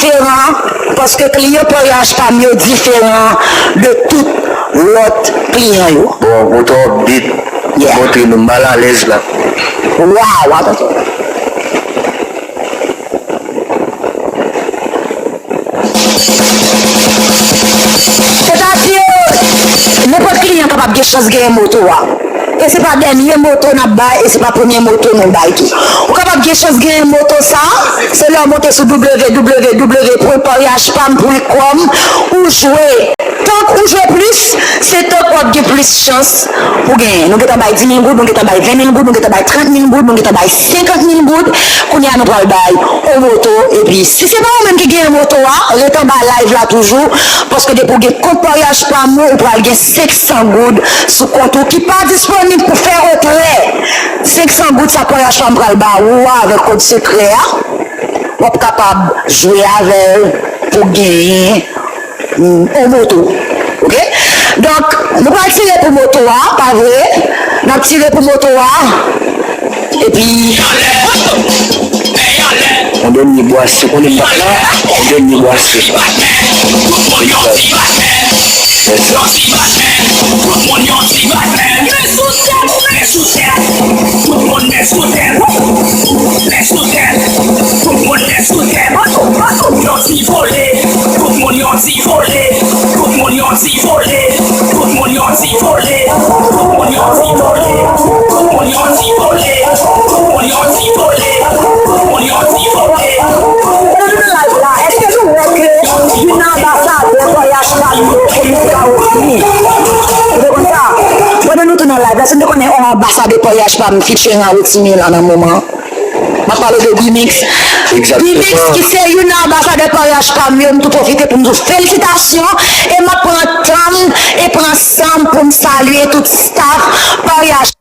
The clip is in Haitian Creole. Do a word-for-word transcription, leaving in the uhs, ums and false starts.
diferan, paske kliyan paryaj pa m yo diferan de tout lòt kliyan yo. Bon, moto update, yeah, montre nou malalèz la. Waw, attention. Sètadi, nenpòt kliyan kapab gen chans genyen moto a. E se pa dènye moto n ap bay, e se pa premye moto nou bay tou. Ou kapab gen chans genyen moto sa, se lè w monte sou www pwen paryaj pa m pwen kòm, ou jwe. Tank ou jwe plis, se tank w ap gen plis chans pou genyen. Nou gentan bay dis mil goud, nou gentan bay ven mil goud, nou gentan bay trant mil goud, nou gentan bay senkant mil goud. Kounye a nou pral bay yon moto. Epi, si se pa ou menm ki genyen moto a, ret anba live la toujou. Paske depi w gen kont paryaj pa m ou, ou pral gen senk san goud sou kont ou ki pa disponib pou fè retrè. Senk san goud sa paryaj pa m pral ba ou a avèk kòd sekrè a. W ap kapab jwe avè l pou genyen, mm, yon moto. Oke? Donk, nou pral tire pou moto a, pa vre? N ap tire pou moto a. Epi yon dènye bwase, konnen m pa la, yon dènye bwase. Pandan nou nan live la, èske nou wè ke youn nan anbasadè paryaj pa m yo, Komisè Awosi? Ou te konn sa? Pandan nou tou nan live la, si nou te konnen yon anbasadè paryaj pa m featuring Awosi Milan nan moman. M ap pale de Bimix. Bimix ki se youn nan anbasadè paryaj pa m yo, m tou pwofite pou m di w felisitasyon. E m ap pran tan m e pran san m pou m salye tout staff paryaj